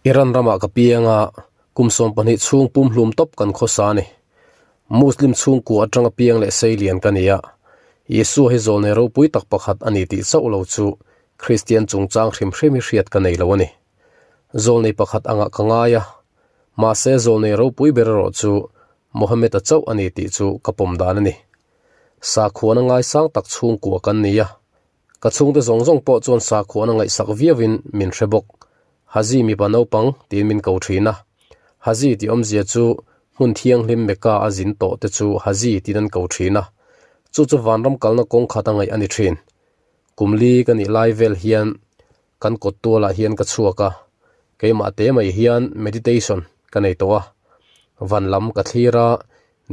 Iran ramah ka piang a, kum 12 chhung pumhlum tawp kan khawsa a ni. Muslim chhungkua atanga piang leh seilian ka ni a, Isua hi zawlnei ropui tak pakhat a ni tih chauh lo chu Kristian chungchang hrim hrim hi hriat ka nei lo a ni. Zawlnei pakhat angah ka ngai a, mahse zawlnei ropui ber erawh chu Mohammed-a chauh a ni tih chu ka pawm dan a ni. Sakhuana ngaisang tak chhungkua kan ni a, Ka chhungte zawng zawng pawh chuan sakhuan a ngaihsak viauin min hre bawk. Haji mipa naupang tiin min ko thin a. Haji tih awmzia chu hmun thianghlim Mecca a zin tawh te chu Haji tiin an ko thin a. Chu chu vanram kalna kawng khat a ngaih a ni thin. Kum li ka nih lai vel hian kan kawt tualah hian ka chhuak a, keimah te mai hian meditation ka nei tawh a. Van lam ka thlir a,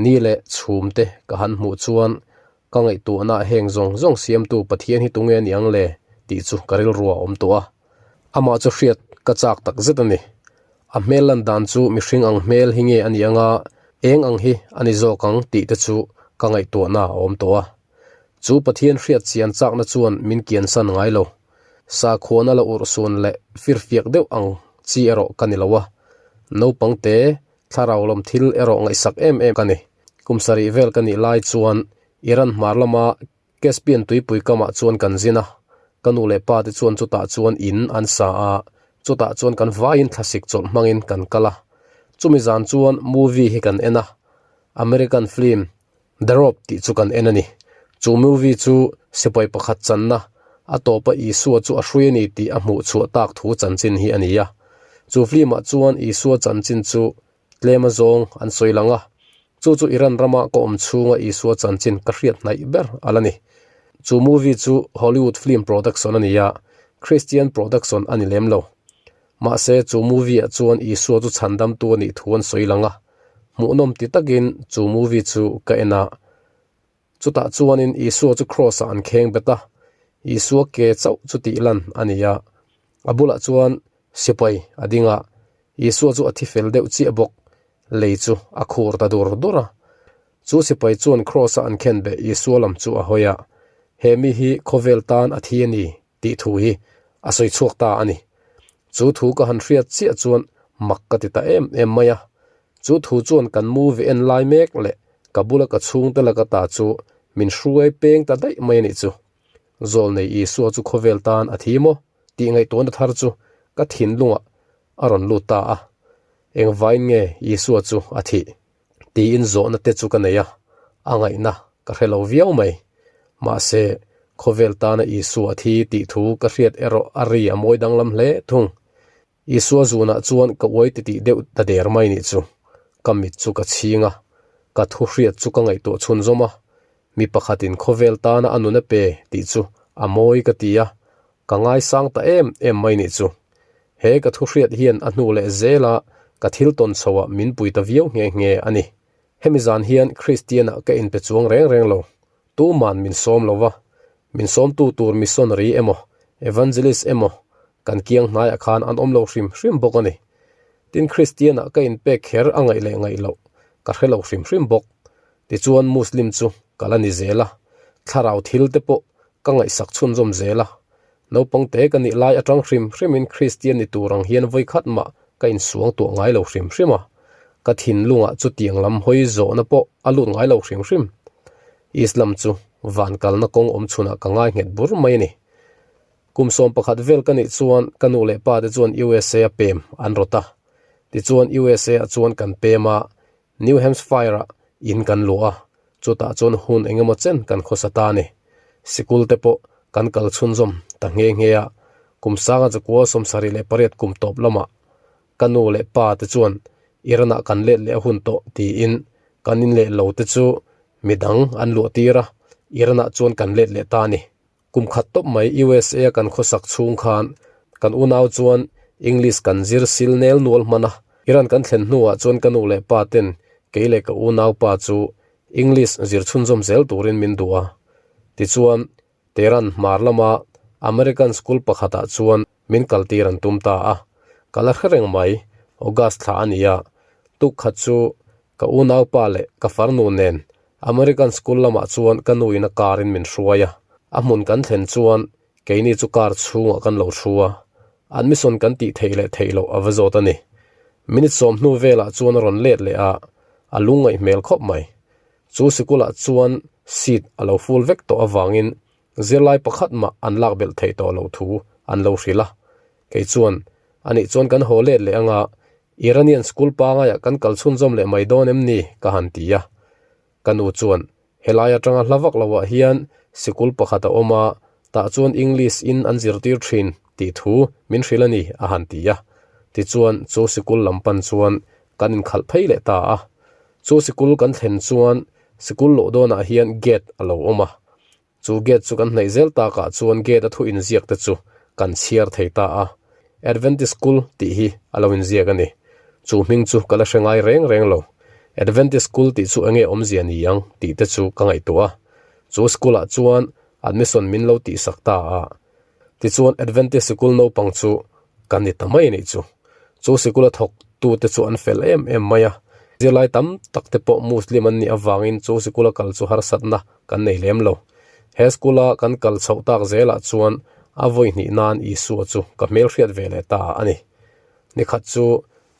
ni leh chhum te ka han hmuh chuan Ka ngaihtuahna heng zawng zawng siamtu Pathian hi tunge ni ang le? tih chu ka rilru a awm tawh a. Amah chu hriat ka chak tak zet a ni. A hmel lan dan chu mihring ang hmel hi nge a ni anga eng ang hi a ni zawk ang tih te chu ka ngaihtuahna a awm tawh a. Chu Pathian hriat chian chakna chuan min kiansan ngai lo. Sakhuana la urhsun leh firfiak deuh ang chi erawh ka ni lo a. Naupang te thlarau lawm thil erawh ngaihsak em em ka ni. Kum sarih vel ka nih lai chuan Iran hmar lama Caspian tuipui kamah chuan kan zin a, ka nu leh pa te chuan chutah chuan in an sa a, chutah chuan kan vaiin thlasik chawlh hmangin kan kal a. Chumi zan chuan movie hi kan en a, American film The Rope tih chu kan en a ni. Chu movie chu sipai pakhat channa, a tawpa Isua chu a hrui a ni tih a hmuh chhuah tak thu chanchin hi a ni a. Chu film-ah chuan Isua chanchin chu Tlem a zawng an sawi lang a, chu chu Iran rama ka awm chhunga Isua chanchin ka hriat hnaih ber a la ni. Chu movie chu Hollywood film production a ni a, Christian production a ni lem lo. Mahse chu movie ah chuan Isua chu chhandamtu a nih thu an sawi lang a, hmuhnawm ti takin chu movie chu ka en a. Chutah chuanin Isua chu Kraws-ah an kheng bet a, Isua ke chauh chu tih lan a ni a. A bulah chuan sipai a ding a, Isua chu a thi fel deuh chiah bawk, lei chu a khur ta dur dur a. Chu sipai chuan Kraws-a an khen beh Isua lam chu a hawi a, He mi hi khawvel tan a thi a ni tih thu hi a sawi chhuak ta a ni. Chu thu ka han hriat chiah chuan mak ka ti ta em em mai a. Chu thu chuan kan movie en lai mek leh ka bula ka chhungte laka ta chu min hruai peng ta daih mai a nih chu. Zawlnei Isua chu khawvel tan a thi maw tih ngaihtuahna thar chu ka thinlungah a rawn lut ta a. Engvain nge Isua chu a thih? Tiin zawhna te chu ka nei a, a ngaihna ka hre lo viau mai. Mahse, khawvel tana Isua a thi tih thu ka hriat erawh a ri a mawi danglam hle thung. Isua zunah chuan ka uai titih deuh ta der mai nih chu. Ka mit chu ka chhing a, ka thu hriat chu ka ngaihtuah chhunzawm a, mi pakhatin khawvel tana a nun a pe tih chu a mawi ka ti a, ka ngaisang ta em em mai nih chu. He ka thu hriat hian a hnu leh zela ka thil tawn chhoah min pui ta viau nghe nghe a ni. Hemi zan hian Kristianah ka inpe chuang reng reng lo, tuman min sawm lo va, min sawmtu tur missionary emaw, evangelist emaw kan kiang hnaiah khan an awm lo hrim hrim bawk a ni. Tin Kristianah ka inpek kher a ngaih leh ngaih loh ka hre lo hrim hrim bawk. Tichuan Muslim chu ka la ni zel a, thlarau thil te pawh ka ngaihsak chhunzawm zel a. Naupang te ka nih lai atang hrim hrimin Kristian ni tur ang hian vawikhat mah ka insuang tuah ngai lo hrim hrim a, ka thinlungah chutiang lam hawi zawhna pawh a lut ngai lo hrim hrim. Islam chu van kalna kawng awm chhunah ka ngai nghet bur mai a ni. Kum 11 vel ka nih chuan ka nu leh pa te chuan USA a pem an rawt a. Tichuan USA ah chuan kan pem a, New Hampshire-ah in kan luah a, chutah chuan hun eng emaw chen kan khawsa ta a ni. Sikul te pawh kan kal chhunzawm ta nghe nghe a, kum sanga chakua 78 kum tawp lamah ka nu leh pa te chuan Iran-ah kan let leh a hun tawh tiin kan in leh lo te chu midang an luah tir a, Iran-ah chuan kan let leh ta a ni. Kum khat tawp mai USA a kan khawsak chhung khan kan unau chuan English kan zir sil nel nual hman a, Iran kan thlen hnuah chuan ka nu leh pa ten kei leh ka unau pa chu English zir chhunzawm zel turin min duh a. Tichuan, Tehran hmar lama American school pakhatah chuan min kaltir an tum ta a. Ka la hre reng mai, August thla a ni a, tuk khat chu ka unau pa leh ka farnu nen American school lamah chuan ka nu in a car in min hruai a, a hmun kan thlen chuan keini chu car chhungah kan lo thu a. Admission kan tih theih leh theih loh a va zawt a ni. Minute 10 velah chuan a rawn let leh a, a lungngaih hmel khawp mai. Chu sikulah chuan seat a lo full vek tawh avangin zirlai pakhat mah an lak belh theih tawh loh thu an lo hrilh a. Kei chuan, Anih chuan kan haw let leh anga Iranian school pangaiah kan kal chhunzawm leh mai dawn em ni? ka han ti a. Ka nu chuan, Helai atanga hla vak loah hian sikul pakhat a awm a, tah chuan English in an zirtir thin tih thu min hrilh a ni, a han ti a. Tichuan, chu sikul lam pan chuan kan inkhalh phei leh ta a. Chu sikul kan thlen chuan sikul luh dawnah hian gate a lo awm a. Chu gate chu kan hnaih zel takah chuan gate a thu inziak te chu kan chhiar thei ta a. Adventist School tih hi a lo inziak a ni. Chu hming chu ka la hre ngai reng reng lo. Adventist School tih chu enge awmzia ni ang tih te chu ka ngaihtuah a. Chu school ah chuan admission min lo tihsak ta a. Tichuan Adventist sikul naupang chu kan ni ta mai a nih chu. Chu sikula thawk tute chu an fel em em mai a. Zirlai tam tak te pawh Muslim an nih avangin chu sikula kal chu harsatna kan nei lem lo. He school-a kan kal chhoh tak zelah chuan a vawi hnih nan Isua chu ka hmelhriat ve leh ta a ni. Nikhat chu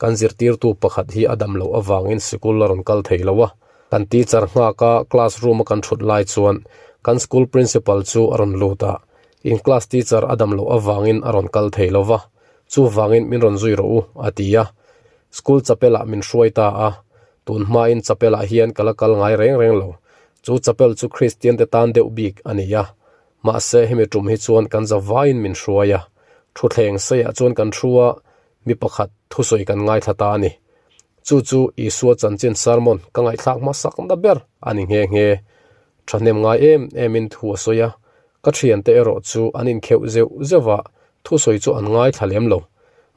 kan zirtirtu pakhat hi a dam loh avangin sikul a rawn kal thei lo a. Kan teacher nghaka class room a kan thut lai chuan kan school principal chu a rawn lut a, in class teacher a dam loh avangin a rawn kal thei lo va, chuvangin min rawn zui rawh u a ti a. School chapel ah min hruai ta a, tun hmain chapel ah hian ka la kal ngai reng reng lo. Chu chapel chu Kristian te tan deuh bik a ni a, mahse hemi tum hi chuan kan zavaiin min hruai a. Thuthleng seiah chuan kan thu a, mi pakhat thusawi kan ngaithla ta a ni. Chu chu Isua chanchin sermon ka ngaihthlak hmasak na ber a ni nghe nghe. Thahnem ngai em emin thu a sawi a, ka thiante erawh chu an inkheuh zeuh zeuh a, thusawi chu an ngaithla lem lo.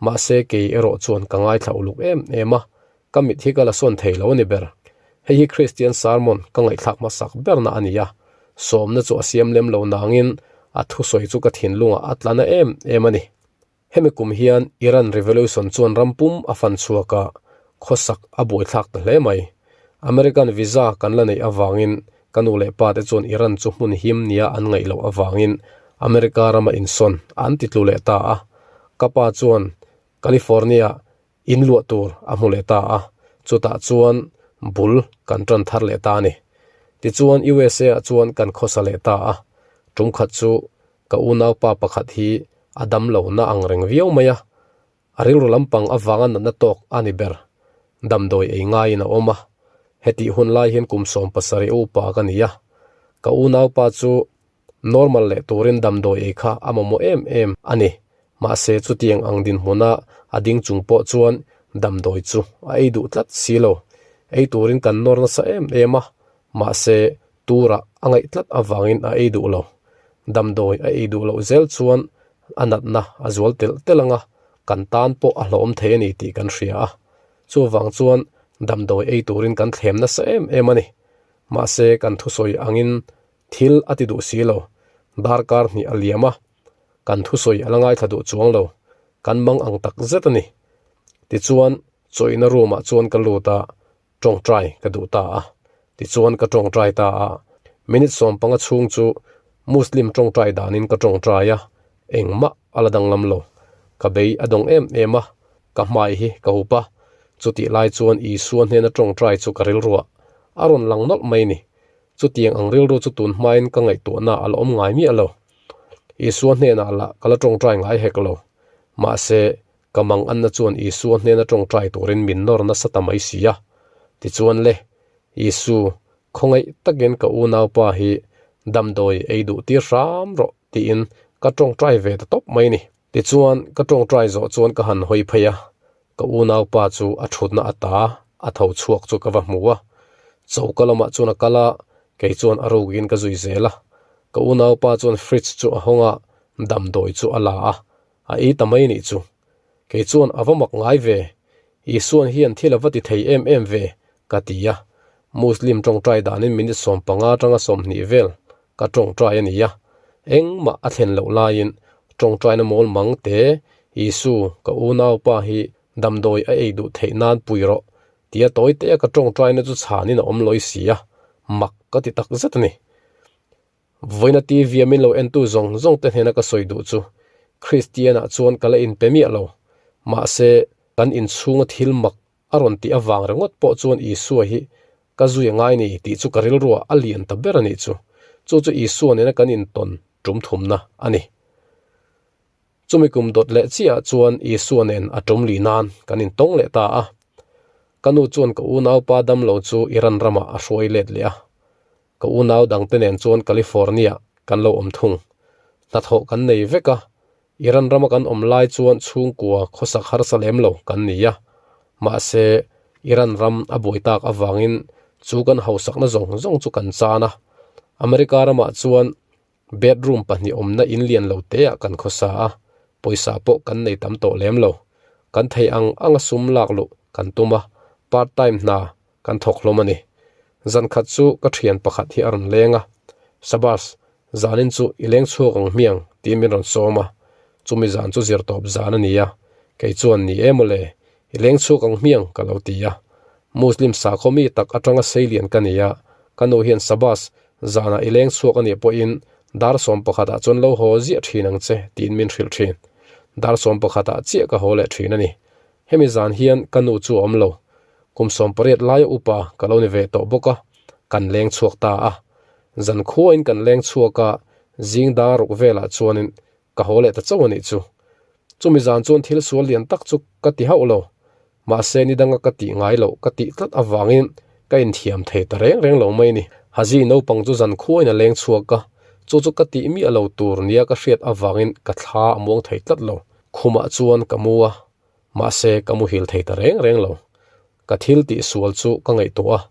Mahse kei erawh chuan ka ngaithla uluk em em a, ka mit hi ka la sawn thei lo a ni ber. Hei hi Kristian sermon ka ngaihthlak hmasak berna a ni a, sawmna chu a siam lem lo nangin a thusawi chu ka thinlungah a tla na em em a ni. Hemi kum hian Iran Revolution chuan ram pum a fan chhuak a, khawsak a buaithlak ta hle mai. American visa kan la neih avangin ka nu leh pa te chuan Iran chu hmun him nia an ngaih loh avangin America rama insawn an ti tlu leh ta a. Ka pa chuan California in luah tur a hmu leh ta a, chutah chuan bul kan tan thar leh ta a ni. Tichuan USA ah chuan kan khawsa leh ta a, tum khat chu ka unaupa pakhat hi a dam lo na ang reng viau mai a, a rilru lampang avanga natna tawk a ni ber, damdawi ei ngaiin a awm a, hetih hun lai hian kum 17 upa ka ni a, ka unaupa chu Normal leh turin damdawi ei kha a mamawh em em a ni. Mahse chutiang ang dinhmuna a ding chung pawh chuan damdawi chu a ei duh tlat si lo. Ei turin kan nawr nasa em em a, mahse turah a ngaih tlat avangin a ei duh lo. Damdawi a ei duh loh zel chuan a natna a zual telh telh ang a, kan tan pawh a hlauhawm thei a ni tih kan hria a. Chuvang chuan damdawi ei turin kan thlem nasa em em a ni. Mahse kan thusawi angin Thil a ti duh si lo. Darkar hnih a liam a, kan thusawi a la ngaithla duh chuang lo. Kan mang ang tak zet a ni. Tichuan, chawihna room ah chuan ka lut a, tawngtai ka duh ta a. Tichuan ka tawngtai ta a, minute 15 chhung chu Muslim tawngtai danin ka tawngtai a, engmah a la danglam lo. Ka bei a dawng em em a, ka hmai hi ka hup a, chutih lai chuan Isua hnena tawngtai chu ka rilruah a rawn lang nawlh mai ni. Chutiang ang rilru chu tun hmain ka ngaihtuahna a la awm ngai miah lo. Isua hnenah lah ka la tawngtai ngai hek lo. Mahse, ka mang anna chuan Isua hnena tawngtai turin min nawr nasa ta mai si a. Tichuan le, Isu, khawngaih takin ka unaupa hi damdawi ei duh tir hram rawh tiin ka tawngtai ve ta tawp mai ni. Tichuan, ka tawngtai zawh chuan ka han hawi phei a, Ka unaupa chu a thutna a ta a tho chhuak chu ka va hmu a, choka lamah chuan a kal a, kei chuan a rukin ka zui zel a. Ka unaupa chuan fridge chu a hawng a, damdawi chu a la a, a ei ta mai nih chu. Kei chuan a va mak ngai ve, Isuan hian thil a va ti thei em em ve, ka ti a. Muslim tawngtai danin minute 15 atanga 20 vel ka tawngtai a ni a, engmah a thlen loh laiin tawngtaina mawl mang te, Isu, ka unaupa hi damdawi a ei duh theih nan pui rawh, tia tawi te a ka tawngtaina chu chhanin a awm lawi si a, mak ka ti tak zet a ni. Vawiina TV a min lo entu zawng zawng te hnena ka sawi duh chu. Kristianah chuan ka la inpe miah lo. Mahse, kan inchhunga thil mak a rawn tih avang ringawt pawh chuan Isua hi ka zui a ngai ni tih chu ka rilruah a lian ta ber a nih chu. Chu chu Isua nena kan intawn tum thumna a ni. Chumi kum dawt leh chiahah chuan Isua nen a tum li nan kan intawng leh ta a. Ka nu chuan ka unaupa damlo chu Iran ramah a hruai let leh a. Ka unau dangte nen chuan California kan lo awm thung. Hnathawh kan nei vek a, Iran rama kan awm lai chuan chhungkua khawsak harsa lem lo kan ni a. Mahse, Iran ram a buai tak avangin chu kan hausakna zawng zawng chu kan chan a. America ramah chuan Bedroom pahnih awmna in lian lo teah kan khawsa a, pawisa pawh kan nei tam tawh lem lo. Kan thei ang anga sum lak luh kan tum a, part time hna kan thawk hlawm a ni. Zan khat chu ka thian pakhat hi a rawn leng a, Sabas, zanin chu i leng chhuak ang hmiang tiin min rawn sawm a, chumi zan chu zir tawp zan a ni a, kei chuan ni e mawle, i leng chhuak ang hmiang ka lo ti a. Muslim sakhaw mi tak atanga seilian ka ni a, ka nu hian Sabas, Zanah i leng chhuak a nih pawhin dar 11 ah chuan lo haw ziah thin ang che tiin min hrilh thin. Dar 11 ah chiah ka haw leh thin a ni. Hemi zan hian ka nu chu a awm lo. Kum 18 laia upa ka lo ni ve tawh bawk a, kan leng chhuak ta a. Zan khuain kan leng chhuak a, zing dar ruk velah chuanin ka haw leh ta chauh a nih chu. Chumi zan chuan thil sual lian tak chu ka ti hauh lo. Mahse ni danga ka tih ngai loh ka tih tlat avangin ka inthiam thei ta reng reng lo mai ni. Haji naupang chu zan khuain a leng chhuak a, chu chu ka tih miah lo tur nia ka hriat avangin ka thla a muang thei tlat lo. Khumah chuan ka mu a, mahse ka muhil thei ta reng reng lo. Ka thil tih sual chu ka ngaihtuah a,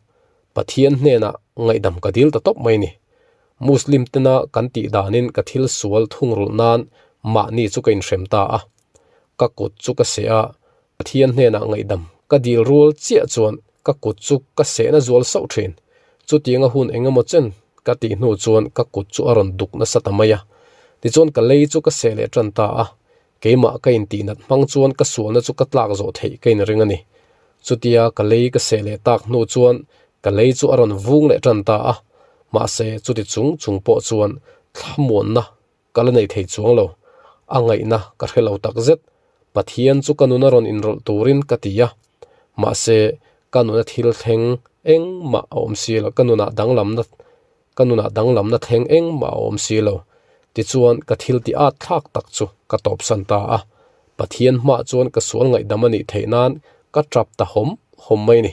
Pathian hnenah ngaihdam ka dil ta tawp mai ni. Muslim tena kan tih danin ka thil sual thungrulh nan mahni chu ka inhrem ta a. Ka kut chu ka seh a, Pathian hnenah ngaihdam ka dil rual chiah chuan ka kut chu ka sehna zual sauh thin. Chutianga hun eng emaw chen ka tih hnu chuan ka kut chu a rawn duk nasa ta mai a. Tichuan ka lei chu ka seh leh tan ta a, keimah ka intihnat hmang chuan ka sualna chu ka tlak zawh theih ka inring a ni. Chutia ka lei ka seh leh tak hnu chuan ka lei chu a rawn vung leh tan ta a, mahse chuti chung chung pawh chuan thlamuanna ka la nei thei chuang lo. A ngaihna ka hre lo tak zet. Pathian chu ka nuna rawn inrawlh turin ka ti a. Mahse, ka nuna thil thleng engmah a awm si lo, ka nunah danglamna ka nunah danglamna thleng engmah a awm si lo. Tichuan, ka thil ti at thlak tak chu ka tawpsan ta a. Pathian hmah chuan ka sual ngaihdam a nih theih nan ka tap ta hawm hawm mai a ni.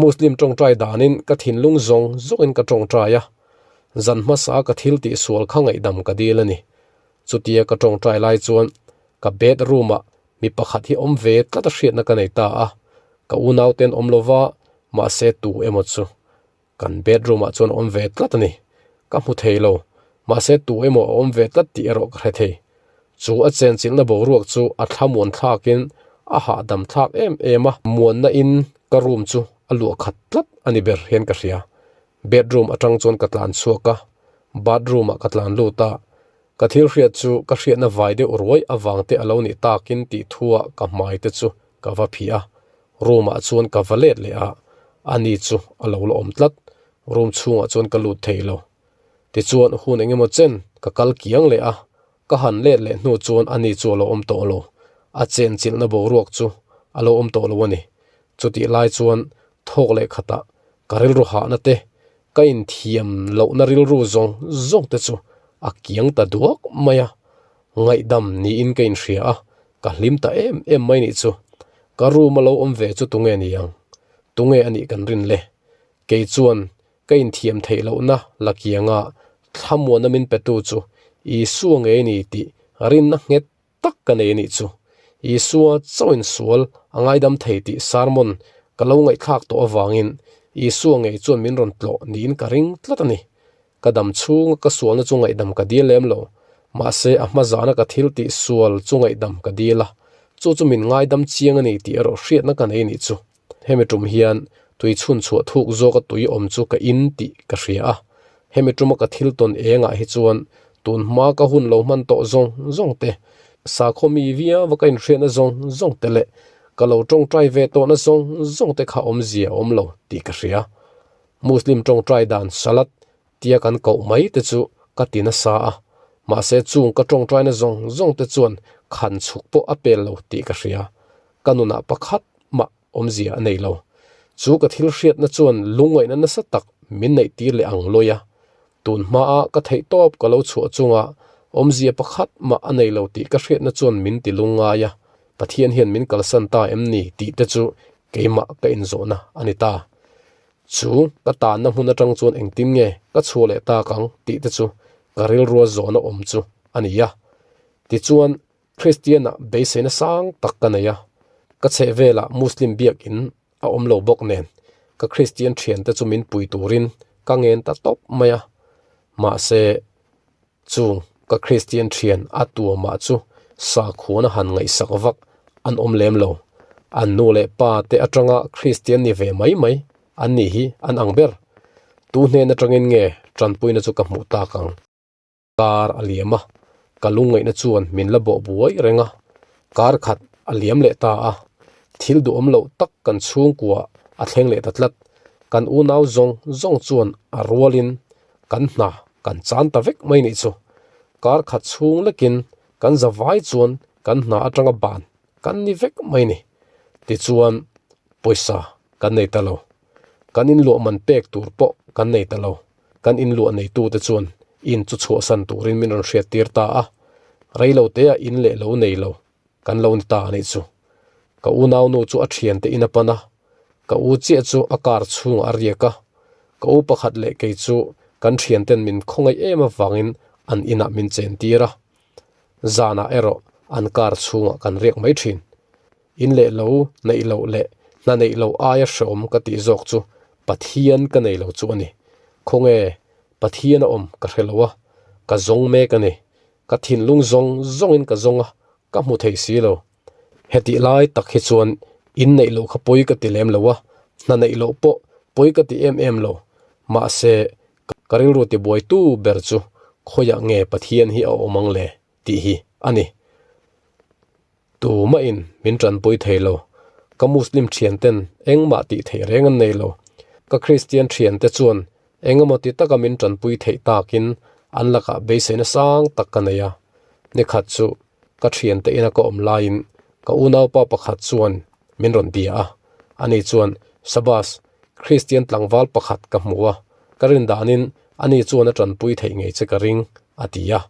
Muslim tawngtai danin ka thinlung zawng zawngin ka tawngtai a, zan hmasa ka thil tih sual kha ngaihdam ka dil a ni. Chutia ka tawngtai lai chuan ka bedroom ah mi pakhat hi awm ve tlat a hriatna ka nei ta a, ka unauten awm lova mahse tu emaw chu kan bedroom ah chuan awm ve tlat a ni. Ka hmu thei lo, mahse tu emaw a awm ve tlat tih erawh ka hre thei. Chu a chenchilhna boruak chu a thlamuan thlakin a hahdam thlak em em a, muanna in ka room chu a luah khat tlat a ni ber hian ka hria. Bedroom atang chuan ka tlan chhuak a, bathroom ah ka tlan lut a, ka thil hriat chu ka hriatna vai deuh ruai avang te a lo nih takin tih thuah ka hmai te chu ka va phih a, room ah chuan ka va let leh a, ani chu a lo la awm tlat, room chhungah chuan ka lut thei lo. Tichuan hun eng emaw chen ka kal kiang leh a, ka han let leh hnu chuan ani chu a lo awm tawh lo, a chenchilhna boruak chu a lo awm tawh lo a ni. Chutih lai chuan thawk leh khatah ka rilru hahna te, ka inthiam lohna rilru zawng zawng te chu a kiang ta duak mai a, ngaihdam niin ka inhria a, ka hlim ta em em mai nih chu. Ka room a lo awm ve chu tunge ni ang? Tunge a nih kan rin le? Kei chuan Ka inthiam theih lohna la kianga thlamuanna min petu chu Isua ngei ni tih rinna nghet tak ka nei a nih chu. Isua chauhin sual a ngaidam thei tih sermon ka lo ngaihthlak tawh avangin Isua ngei chuan min rawn tlawh niin ka ring tlat a ni. Ka dam chhunga ka sualna chu ngaihdam ka dil lem lo, mahse a hma zana ka thil tih sual chu ngaihdam ka dil a, chu chu min ngaidam chiang a ni tih erawh hriatna ka nei a nih chu. Hemi tum hian tui chhun chhuah thuk zawka tui awm chu ka in tih ka hria a, hemi tuma ka thil tawn engah hi chuan tun hma ka hun lo hman tawh zawng zawng te, sakhaw mi viau a ka inhriatna zawng zawng te leh ka lo tawngtai ve tawhna zawng zawng te kha awmzia a awm lo tih ka hria. Muslim tawngtai dan salat tia kan koh mai te chu ka ti nasa a, Mahse chung ka tawngtaina zawng zawng te chuan khan chhuk pawh a pel lo tih ka hria. Ka nunah pakhat mah awmzia a nei lo. Chu ka thil hriatna chuan lungngaihna nasa tak min neih tir leh ang lawi a. Tun hmaa ka theih tawp ka lo chhuah chunga awmzia pakhat mah a nei lo tih ka hriatna chuan min ti lungngai a, Pathian hian min kalsan ta em ni tih te chu keimah ka inzawhna a ni ta. Chu ka tanna hmun atang chuan engtin nge ka chhuah leh tak ang tih te chu ka rilrua zawhna awm chu a ni a. Tichuan, Kristiana beiseina sang tak ka nei a, ka chhehvelah Muslim biakin a awm lo bawk nen ka Kristian thiante chu min pui turin ka ngen ta tawp mai a. Mahse, chung ka Kristian thian a tuamah chu sakhuana han ngaihsak vak an awm lem lo. An nu leh pa te atanga Kristian ni ve mai mai an nih hi an ang ber. Tu hnen atangin nge tanpuina chu ka hmuh tak ang? Kar a liam a, ka lungngaihna chuan min la bawh buai reng a, kar khat a liam leh ta a, thil duhawm loh tak kan chhungkua a thleng leh ta tlat, kan unau zawng zawng chuan a rualin kan hna kan chan ta vek mai nih chu, kar khat chhung lekin kan za vai chuan kan hna atanga ban kan ni vek mai ni, tichuan pawisa kan nei ta lo, kan inluah man pek tur pawh kan nei ta lo. Kan inluah neitute chuan in chu chhuahsan turin min rawn hriattir ta a, reilotea in leh lo nei lo kan lo ni ta a nih chu. Ka unaunu chu a thiante in a pan a, ka u chiah chu a car chhungah a riak a, ka u pakhat leh kei chu kan thianten min khawngaih em avangin an inah min chentir a, zanah erawh an car chhungah kan riak mai thin. In leh lo neih loh leh hna neih loh aia hreawm ka tih zawk chu Pathian ka nei lo chu a ni. Khawnge Pathian a awm ka hre lo a, ka zawng mek a ni. Ka thinlung zawng zawngin ka zawng a, ka hmu thei si lo. Hetih lai tak hi chuan in neih loh kha pawi ka ti lem lo a, hna neih loh pawh pawi ka ti em em lo. Mahse, ka rilru tibuaitu ber chu khawiah nge Pathian hi a awm ang le tih hi a ni. Tumahin min tanpui thei lo. Ka Muslim thianten engmah tih theih reng an nei lo. Ka Kristian thiante chuan engemaw ti taka min tanpui theih takin an lakah beiseina sang tak ka nei a. Nikhat chu ka thiante ina ka awm laiin ka unaupa pakhat chuan min rawn bia a. Ani chuan, Sabas, Kristian tlangval pakhat ka hmu a, ka rin danin ani chuan a tanpui theih ngei che ka ring, a ti a.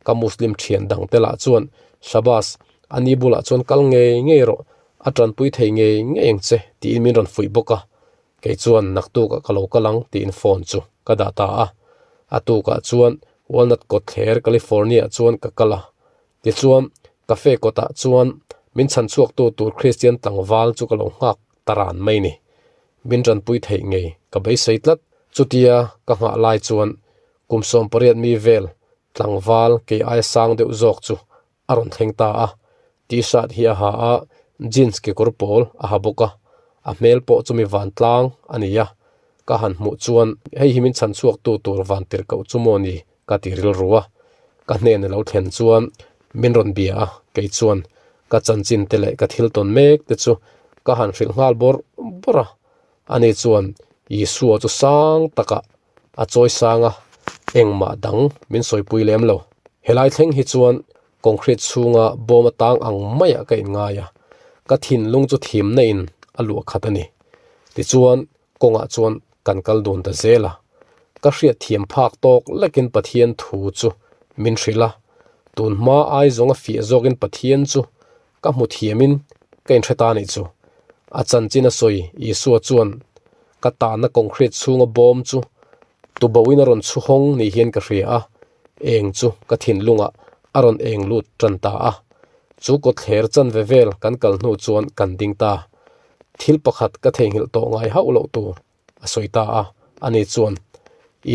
Ka Muslim thian dangte lah chuan, Shabazz, ani bulah chuan kal ngei ngei rawh, a tanpui thei ngei ngei ang che, tiin min rawn fuih bawk a. Kei chuan naktukah ka lo kal ang tiin phone chu ka dah ta a. A tukah chuan Walnut kawtthler California-ah chuan ka kal a. Tichuan, cafe kawtah chuan min chhan chhuaktu tur Kristian tlangval chu ka lo nghak ta ran mai ni. Min tanpui theih ngei ka beisei tlat. Chutia ka nghah lai chuan kum 18 mi vel tlangval kei aia sang deuh zawk chu a rawn thleng ta a. T-shirt hi a ha a, jeans kekawr pawl a ha bawk a, a hmel pawh chu mi vantlang a ni a. Ka han hmuh chuan hei hi min chhan chhuaktu tur vantirhkoh chu maw ni ka ti rilru a, ka hnen a lo thlen chuan min rawn bia a, kei chuan ka chanchin te leh ka thil tawn mek te chu ka han hrilh nghal bawrh bawrh a, ani chuan Isua chu sang takah a chawi sang a, engmah dang min sawipui lem lo. Helai thleng hi chuan concrete chhunga bawm atang ang maiah ka inngai a, ka thinlung chu thimna in a luah khat a ni. Tichuan kawngah chuan kan kal dun ta zel a, ka hriat thiam phak tawk lekin Pathian thu chu min hrilh a, tun hma ai zawnga fiah zawkin Pathian chu ka hmu thiamin ka inhre ta anih chu. A chanchin a sawi Isua chuan ka tanna concrete chhunga bawm chu tuboin a rawn chhu hawng ni hian ka hria a, eng chu ka thinlungah a rawn eng lut tan ta a. Chu kawtthler chanve vel kan kal hnu chuan kan ding ta. Thil pakhat ka theihnghilh tawh ngai hauh loh tur a sawi ta a, ani chuan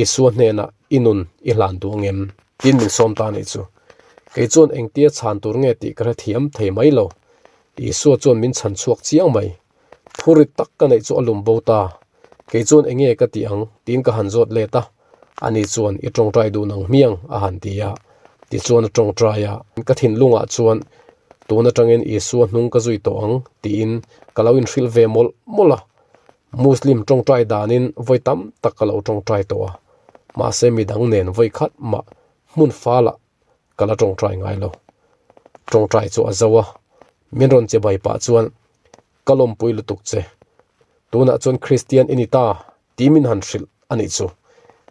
Isua hnenah i nun i hlan duh angem? Tin min sawm ta anih chu. Kei chuan engtia chhan tur nge tih ka hrethiam thei mai lo. Isua chuan min chhan chhuak chiang mai. Phurit tak ka neih chu a lum bo ta. Kei chuan enge ka tih ang tiin ka han zawt let a, ani chuan i tawngtai duh nang hmiang a han ti a. Tichuan a tawngtai a, ka thinlungah chuan tun atangin Isua hnung ka zui tawh ang tiin ka lo inhrilh ve mawlh mawlh a. Muslim tawngtai danin vawi tam tak ka lo tawngtai tawh a, mahse midang nen vawi khat mah hmun falah. ka la tawngtai ngai lo. Tawngtai chu a zo a, min rawn che bai pah chuan ka lawmpui lutuk che. Tunah chuan Kristian i ni ta tih min han hrilh a nih chu.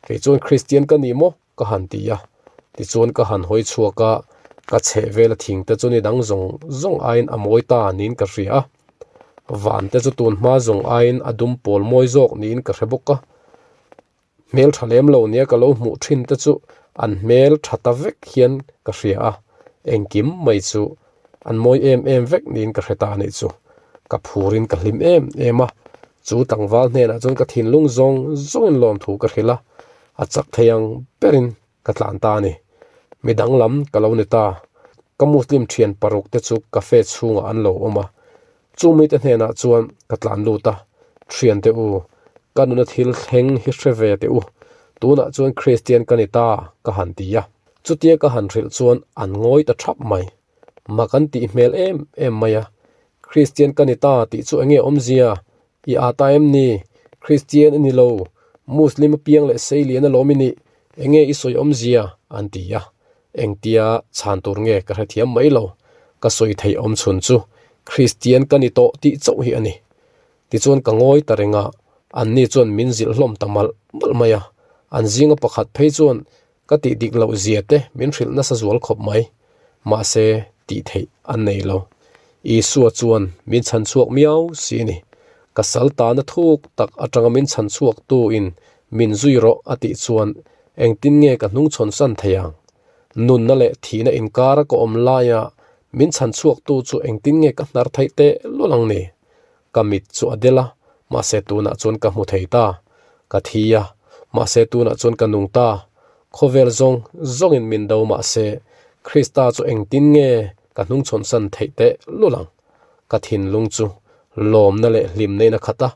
Kei chuan Kristian ka ni maw ka han ti a, tichuan ka han hawi chhuak a, ka chheh vela thing te chu ni dang zawng zawng aiin a mawi ta niin ka hria a, van te chu tun hma zawng aiin a dum pawl mawi zawk niin ka hre bawk a, hmel tha lem lo nia ka lo hmuh thin te chu an hmel tha ta vek hian ka hria a, engkim mai chu an mawi em em vek niin ka hre ta a nih chu. Ka phurin ka hlim em em a, chu tlangval hnenah chuan ka thinlung zawng zawngin lawmthu ka hrilh a, a chak thei ang berin ka tlan ta a ni. Mi danglam ka lo ni ta. Ka Muslim thian paruk te chu cafe chhungah an lo awm a, chu mite hnenah chuan ka tlan lut a, Thiante u, ka nuna thil thleng hi hre ve teh u, tunah chuan Kristian ka ni ta ka han ti a. Chutia ka han hrilh chuan an ngawi ta thap mai. Mak an tih hmel em em mai a, Kristian ka ni ta tih chu enge awmzia? I aa ta em ni? Kristian i ni lo, Muslim apiang leh seilian alawm i nih, enge i sawi awmzia? an ti a. Engtia chhan tur nge ka hrethiam mai lo, ka sawi theih awm chhun chu Kristian ka ni tawh tih chauh hi a ni. Tichuan ka ngawi ta reng a, anni chuan min zilh hlawm ta malh malh mai a, an zinga pakhat phei chuan Ka tih dik loh zia te min hrilh nasa zual khawp mai. Mahse, tih theih an nei lo. Isua chuan min chhan chhuak miau si a ni. Ka sal tana thuk tak atanga min chhan chhuak tu in min zui rawh a tih chuan engtin nge ka hnung chhawn san thei ang? Nunna leh thihna inkara ka awm laia min chhan chhuak tu chu engtin nge ka hnar theih teh lul ang ni? Ka mit chu a del a, mahse tunah chuan ka hmu thei ta. Ka thi a, mahse tunah chuan ka nung ta. Khawvel zawng zawngin min do mahse Krista chu engtin nge ka hnungchhawnsan theih teh lul ang? Ka thinlung chu lawmna leh hlimna in a khat a,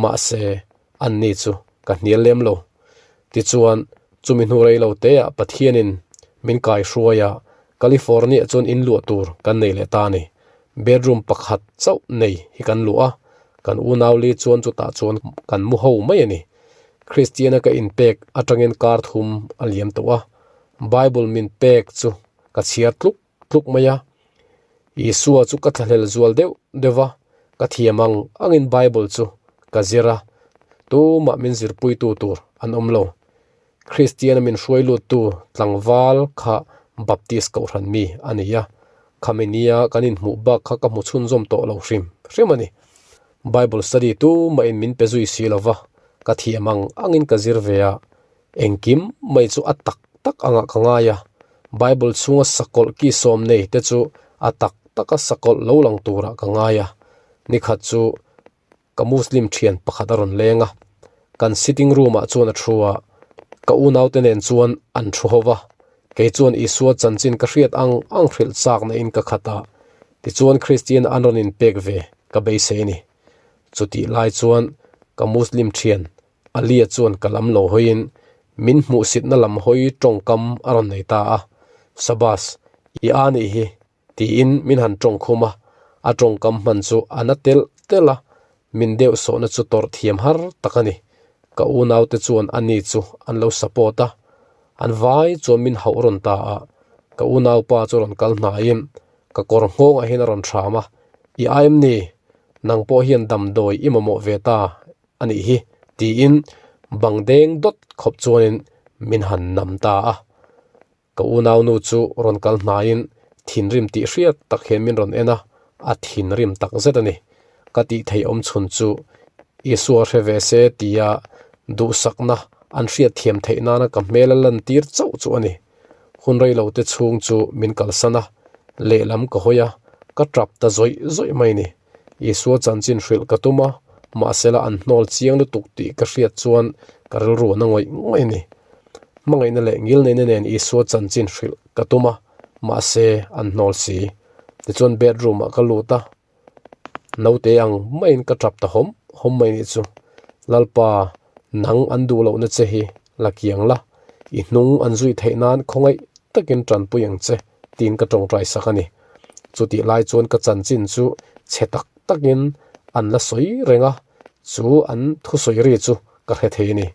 mahse anni chu ka hnial lem lo. Tichuan, chumi hnu rei lo teah Pathianin min kaihruai a, California chuan in luah tur kan nei leh ta a ni. Bedroom pakhat chauh nei hi kan luah a, kan unau li chuan chutah chuan kan mu ho mai a ni. Kristiana ka inpek atangin kar thum a liam tawh a, Bible min pek chu ka chhiar tluk tluk mai a. Isua chu ka thlahlel zual deuh deuh va, ka thiam ang angin Bible chu ka zir a, tumah min zirpuitu tur an awm lo. Kristiana min hruai luttu tlangval kha Baptist kohhran mi a ni a, khami nia kan inhmuh bak kha ka hmu chhunzawm tawh lo hrim hrim a ni. Bible study tumahin min pe zui si lo va, ka thiam ang angin ka zir ve a, engkim mai chu a tak tak angah ka ngai a, Bible chhunga sakawlh ki sawm nei te chu a tak taka sakawlh lo lang turah ka ngai a, nikhat chu Ka Muslim thian pakhat a rawn leng a, kan sitting room ah chuan a thu a, ka unaute nen chuan an thu ho va, kei chuan Isua chanchin ka hriat ang ang hrilh chak na in ka khat a, tichuan Kristian an rawn in pek ve ka beisei a ni. Chutih lai chuan ka Muslim thian Alia chuan ka lam lo hawiin min hmuhsitna lam hawi tawngkam a rawn nei ta a, Sabas, i a nih hi, Tiin min han tawng khum a, a tawngkam hman chu a na telh telh a, min deuh sawhna chu tawrh thiam har tak a ni. Ka unaute chuan a ni chu an lo support a, an vai chuan min hauh rawn ta a, ka unaupa chu rawn kal hnaiin ka kawr nghawngah hian a rawn hram a, I ai em ni? Nang pawh hian damdawi i mamawh ve ta a nih hi tiin bang deng dawt khawp chuanin min han nam ta a. Ka unaunu chu rawn kal hnaiin thinrim tih hriat tak hian min rawn en a, a thinrim tak zet a ni. Ka tih theih awm chhun chu Isua hre ve se tia duhsakna an hriat thiam theih nana ka hmel a lantir chauh chu a ni. Hun rei lo te chhung chu min kalsan a, lehlam ka hawi a, ka tap ta zawih zawih mai ni. Isua chanchin hrilh ka tum a, mahsela an hnawl chiang lutuk tih ka hriat chuan ka rilru a na ngawih ngawih a ni. Hmangaihna leh ngilneihna nen Isua chanchin hrilh ka tum a, mahse an hnawl si. Tichuan bedroom ah ka lut a, naute ang maiin ka tap ta hawm hawm mai nih chu. Lalpa, nang an duh lohna che hi la kiang la, i hnung an zui theih nan khawngaih takin tanpui ang che tiin ka tawngtai sak a ni. Chutih lai chuan ka chanchin chu chhe tak takin an la sawi reng a, chu an thusawi ri chu ka hre thei a ni.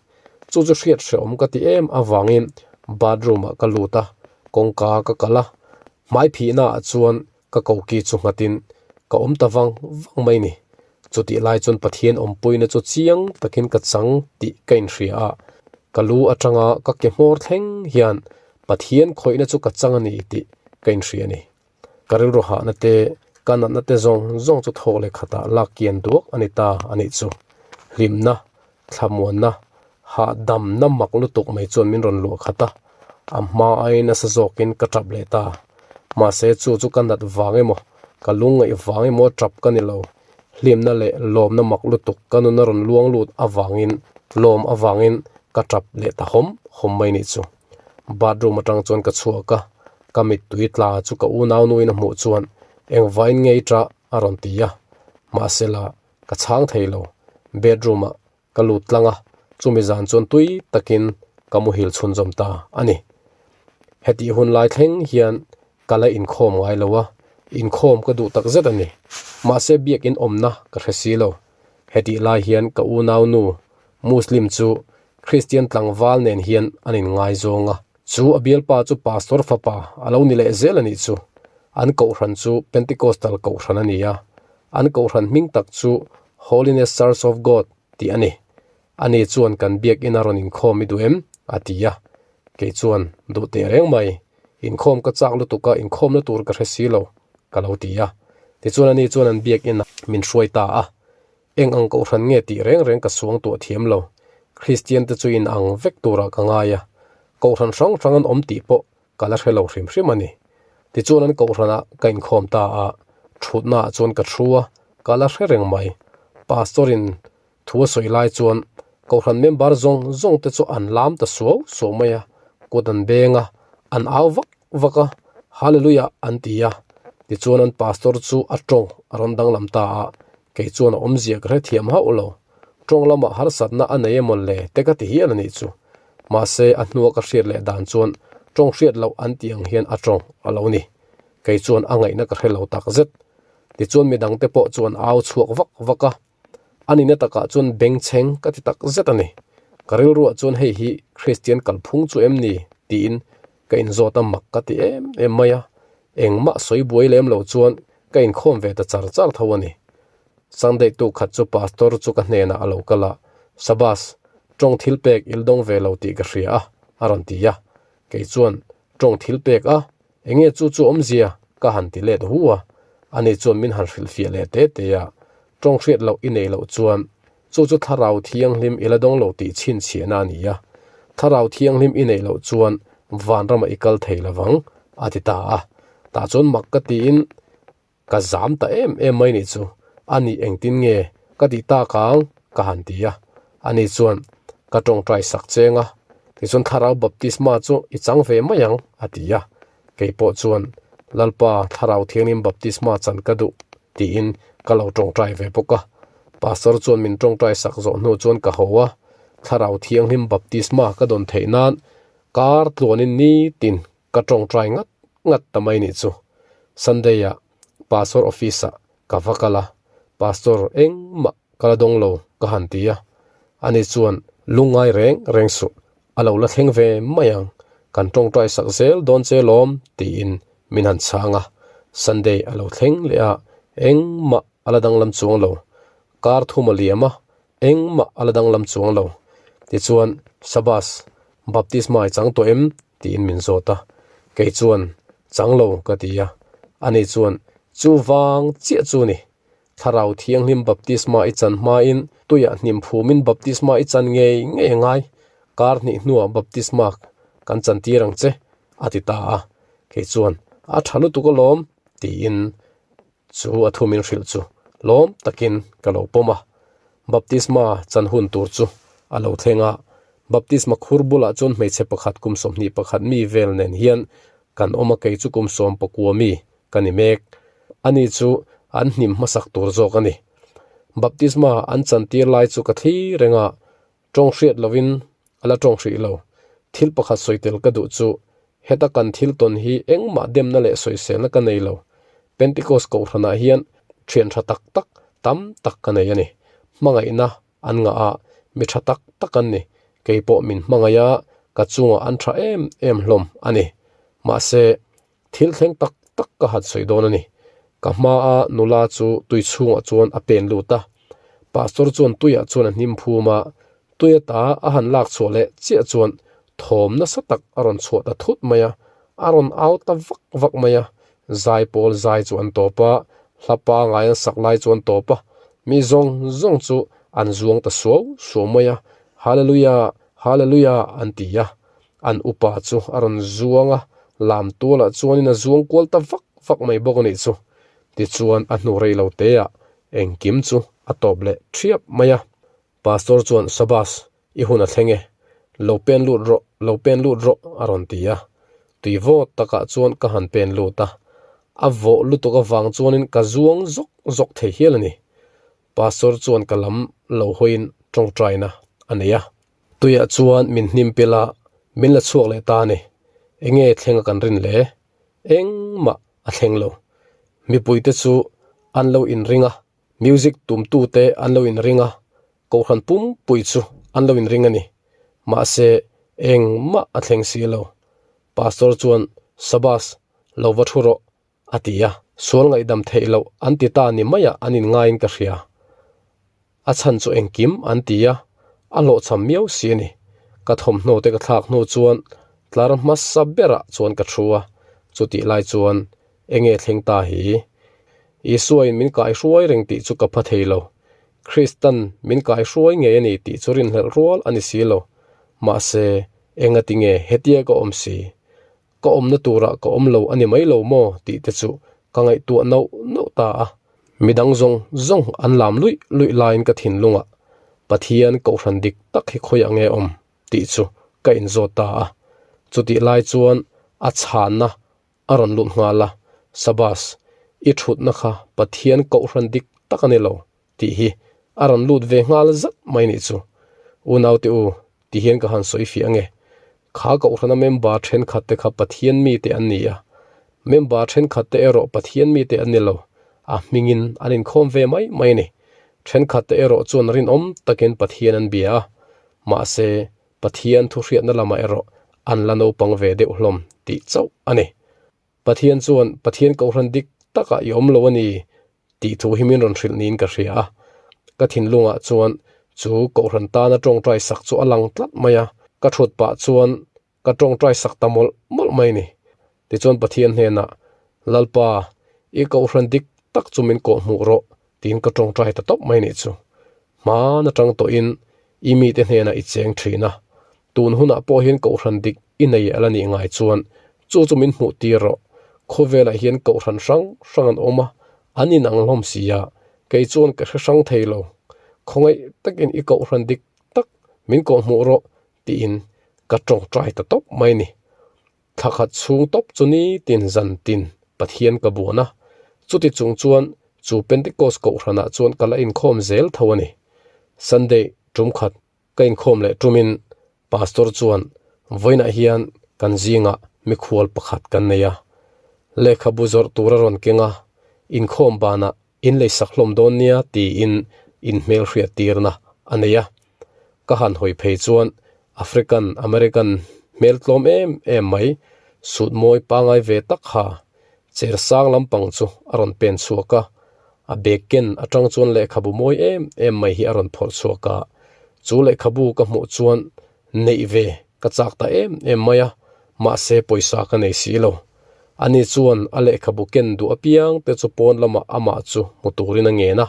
Chu chu hriat hrehawm ka ti em avangin bathroom ah ka lut a, Kawngka ka kalh a, hmai phihna ah chuan ka koki chu nghatin ka awm ta vang vang mai ni. Chutih lai chuan Pathian awmpuina chu chiang takin ka chang tih ka inhria a, ka lu atanga ka ke hmawr thleng hian Pathian khawihna chu ka chang a ni tih ka inhria a ni. Ka rilru hahna te, ka natna te zawng zawng chu thawk leh khatah lak kian duak a ni ta a nih chu. Hlimna, thlamuanna, hahdamna mak lutuk mai chuan min rawn luah khat a, a hma aiin nasa zawkin ka tap leh ta. Mahse chu chu ka nat vang emaw, ka lungngaih vang emaw tap ka ni lo. Hlimna leh lawmna mak lutuk ka nuna rawn luang lut avangin, lawm avangin ka tap leh ta hawm hawm mai nih chu. Bathroom atang chuan ka chhuak a, ka mittui tla chu ka unau nuin a hmuh chuan engvain ngei tah a rawn ti a, mahsela ka chhang thei lo. Bedroom ah ka lut tlang a, chumi zan chuan tui takin ka muhil chhunzawm ta a ni. Hetih hun lai thleng hian ka la inkhawm ngai lo a, inkhawm ka duh tak zet a ni. Mahse biakin awmna ka hre si lo. Hetih lai hian ka unau nu Muslim chu Kristian tlangval nen hian an inngaizawng a, chu a bialpa chu Pastor fapa a lo ni leh zel a nih chu. An kohhran chu Pentecostal kohhran a ni a, an kohhran hming tak chu Holiness Church of God tih a ni. Ani chuan kan biakina rawn inkhawm i duh em? a ti a. Kei chuan, Duh teh reng mai, inkhawm ka chak lutuk a, inkhawmna tur ka hre si lo, ka lo ti a. Tichuan ani chuan an biakina min hruai ta a. Eng ang kohhran nge tih reng reng ka suang tuah thiam lo. Kristian te chu in ang vek turah ka ngai a, kohhran hrang hrang an awm tih pawh ka la hre lo hrim hrim a ni. Tichuan an kohhranah ka inkhawm ta a, thutnaah chuan ka thu a, ka la hre reng mai. Pastor in thu a sawi lai chuan kohhran member zawng zawng te chu an lam ta suau suau mai a, kut an beng a, an au vak vak a, Hallelujah an ti a. Tichuan an pastor chu a tawng a rawn danglam ta a, Kei chuan a awmzia ka hrethiam hauh lo. Tawng lamah harsatna a nei emaw le te ka ti hial a nih chu. Mahse, a hnua ka hriat leh dan chuan tawng hriat loh an tih ang hian a tawng a lo ni. Kei chuan a ngaihna ka hre lo tak zet. Tichuan midangte pawh chuan au chhuak vak vak a. A nihna takah chuan bengchheng ka ti tak zet a ni. Ka rilruah chuan hei hi Kristian kalphung chu em ni? tiin ka inzawt a mak ka ti em em mai a. Engmah sawi buai lem lo chuan ka inkhawm ve ta char char tho a ni. Sunday tuk khat chu pastor chu ka hnenah a lo kal a, Sabas, tawng thil pek il dawng ve lo tih ka hria a, a rawn ti a. Kei chuan, Tawng thil pek a, enge chu chu awmzia? ka han ti let hu a. Ani chuan min han hrilhfiah leh te te a, Tawng hriat loh i neih loh chuan chu chu thlarau thianghlim i la dawng lo tih chhinchhiahna a ni a. Thlarau thianghlim i neih loh chuan vanramah i kal thei lovang, a ti ta a. Tah chuan mak ka tiin ka zam ta em em mai nih chu, a nih engtin nge ka tih tak ang? ka han ti a. Ani chuan, Ka tawngtai sak cheng a, tichuan thlarau baptisma chu i chang ve mai ang, a ti a. Kei pawh chuan, Lalpa, Thlarau Thianghlim baptisma chan ka duh, tiin ka lo tawngtai ve bawk a. Pastor chuan min tawngtai sak zawh hnu chuan ka ho a, Thlarau Thianghlim baptisma ka dawn theih nan kar tluanin nitin ka tawngtai ngat ngat ta mai nih chu. Sunday-ah Pastor office-ah ka va kal a, Pastor engmah ka la dawng lo ka han ti a, ani chuan lungngai reng reng suh, a lo la thleng ve mai ang, kan tawngtai sak zel dawn che lawm tiin min han chhang a, Sunday a lo thleng leh a, engmah a la danglam chuang lo, kar thum a liam a, engmah a la danglam chuang lo, tichuan Sabas, baptisma i chang tawh em? tiin min zawt a, kei chuan chang lo ka ti a, ani chuan chu vang chiah chu ni, Thlarau Thianghlim baptisma i chan hmain tuiah hnim phumin baptisma i chan ngei ngei a ngai, kar hnih hnuah baptisma kan chan tir ang che, a ti ta a. Kei chuan, A tha lutuk alawm, tiin chu a thu min hrilh chu lawm takin ka lo pawm a. Baptisma chan hun tur chu a lo thleng a, baptisma khur bulah chuan hmeichhe pakhat kum 21 mi vel nen hian kan awm a, kei chu kum 19 mi ka ni mek. Ani chu an hnim hmasak tur zawk a ni. Baptisma an chantir lai chu ka thli reng a, tawng hriat lovin a la tawng hrih lo. Thil pakhat sawi tel ka duh chu, heta kan thil tawn hi engmah demna leh sawiselna ka nei lo. Pentecost kohhranah hian thian tha tak tak tam tak ka nei a ni. Hmangaihna an ngah a, mi tha tak tak an ni. Kei pawh min hmangaih a, ka chungah an tha em em hlawm a ni. Mahse, thil thleng tak tak ka han sawi dawn a ni. Ka hmaa nula chu tui chhungah chuan a pen lut a. Pastor chuan tuiah chuan a hnim phum a, tui ata a han lak chhuah leh chiah chuan thawm nasa tak a rawn chhuah ta thut mai a, a rawn au ta vak vak mai a. Zai pawl zai chu an tawp a, hla pangai an sak lai chu an tawp a, mi zawng zawng chu an zuang ta suau suau mai a, Hallelujah! Hallelujah! an ti a. An upa chu a rawn zuang a, lam tualah chuanin a zuang kual ta vak vak mai bawk a nih chu. Tichuan a hnu rei lo teah engkim chu a tawp leh thiap mai a. Pastor chuan Sabas, i hun a thleng e, lo pen lut rawh, lo pen lut rawh a rawn ti a. Tui vawt takah chuan ka han pen lut a, a vawh lutuk avang chuanin ka zuang zawk zawk thei hial a ni. Pastor chuan ka lam lo hawiin tawngtaina a nei a. Tuiah chuan min hnim pilh a, min la chhuak leh ta a ni. Enge thleng a kan rin le? Engmah a thleng lo. Mipuite chu an lo inring a, music tumtute an lo inring a, kohhran pumpui chu an lo inring a ni. Mahse, engmah a thleng si lo. Pastor chuan, Sabas, lo va thu rawh, a ti a. Sual ngaihdam theih loh an ti ta ni maiah an inngaiin ka hria. A chhan chu engkim an ti a, a hlawhchham miau si a ni. Ka thawmhnaw te ka thlak hnu chuan tlar hmasa berah chuan ka thu a, chutih lai chuan enge thleng ta hi? Isuain min kaihruai reng tih chu ka pha thei lo. Kristan min kaihruai ngei a ni tih chu rinhlelh rual a ni si lo. Mahse, engati nge hetia ka awm si? Ka awmna turah ka awm lo a ni mai lo maw tih te chu ka ngaihtuah nauh nauh ta a. Midang zawng zawng an lam luih luih laiin ka thinlungah Pathian kohhran dik tak hi khawiah nge awm tih chu ka inzawt ta a. Chutih lai chuan a chhanna a rawn lut nghal a, Sabas, i thutna kha Pathian kohhran dik tak a ni lo tih hi a rawn lut ve nghal zat mai nih chu. Unaute u, ti hian ka han sawi fiah ange. Kha kohhrana member thenkhat te kha Pathian mite an ni a, member thenkhat te erawh Pathian mite an ni lo, a hmingin an inkhawm ve mai mai a ni. Thenkhat te erawh chuan rinawm takin Pathian an bia a, mahse Pathian thuhriatna lamah erawh an la naupang ve deuh hlawm tih chauh a ni. Pathian chuan Pathian kohhran dik takah i awm lo a ni tih thu hi min rawn hrilh niin ka hria a. Ka thinlungah chuan chu kohhran tana tawngtai sak chu a lang tlat mai a, ka thut pah chuan ka tawngtai sak ta mawlh mawlh mai a ni. Tichuan Pathian hnenah, Lalpa, i kohhran dik tak chu min kawhhmuh rawh tiin ka tawngtai ta tawp mai nih chu. Hmaan atang tawhin i mite hnenah i cheng thin a, tun hunah pawh hian kohhran dik i nei a la nih ngai chuan chu chu min hmuh tir rawh. Khawvelah hian kohhran hrang hrang an awm a, an inang hlawm si a, kei chuan ka hre hrang thei lo. Khawngaih takin i kohhran dik tak min kawhhmuh rawh tiin ka tawngtai ta tawp mai a ni. Thla khat chhung tawp chu nitin zan tin Pathian ka buan a, chuti chung chuan chu Pentecost kohhranah chuan ka la inkhawm zel tho a ni. Sunday tum khat ka inkhawm leh tumin Pastor chuan vawiinah hian kan zingah mikhual pakhat kan nei a, lehkhabu zawrh tur a rawn keng a, inkhawm banah In leisak hlawm dawn nia tiin inhmelhriat tirna a nei a. Ka han hawi phei chuan African American hmel tlawm em em mai sut mawi pangai ve tak kha cher sang lampang chu a rawn pen chhuak a. A bag ken atang chuan lehkhabu mawi em em mai hi a rawn phawrh chhuak a. Chu lehkhabu ka hmuh chuan neih ve ka chak ta em em mai a, mahse pawisa ka nei si lo. Ani chuan a lehkhabu ken duh apiang te chu pawn lamah amah chu hmu turin a ngen a,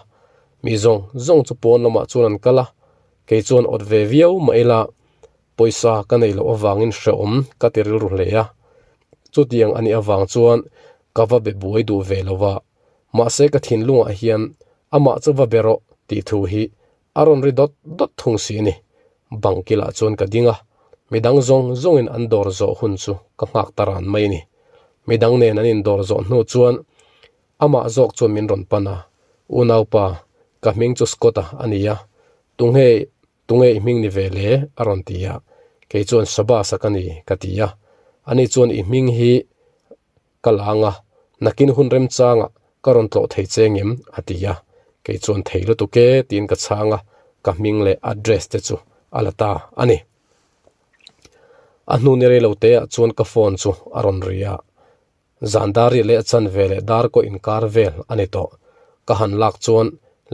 mi zawng zawng chu pawn lamah chuan an kal a, kei chuan awt ve viau mah ila pawisa ka neih loh avangin hrehawm ka ti rilru hle a. Chutiang a nih avang chuan ka va be buai duh ve lo va, mahse ka thinlungah hian amah chu va be rawh tih thu hi A rawn ri dawt dawt thung si a ni. Bang kilah chuan ka ding a, midang zawng zawngin an dawr zawh hun chu ka nghak ta ran mai a ni. Midang nen an indawr zawh hnu chuan amah zawk chuan min rawn pan a, Unaupa, ka hming chu Scott-a a ni a, tunge tunge i hming ni ve le? a rawn ti a, kei chuan Shabazz-a ka ni ka ti a, ani chuan i hming hi Ka la anga, nakin hun remchangah ka rawn tlawh thei che ngem? a ti a, kei chuan thei lutuk e tiin ka chhang a, ka hming leh address te chu a la ta a ni. A hnu ni rei lo te ah chuan ka phone chu a rawn ri a. Zan dar riah leh a chanve leh dar kaw inkar vel a ni tawh. Ka han lak chuan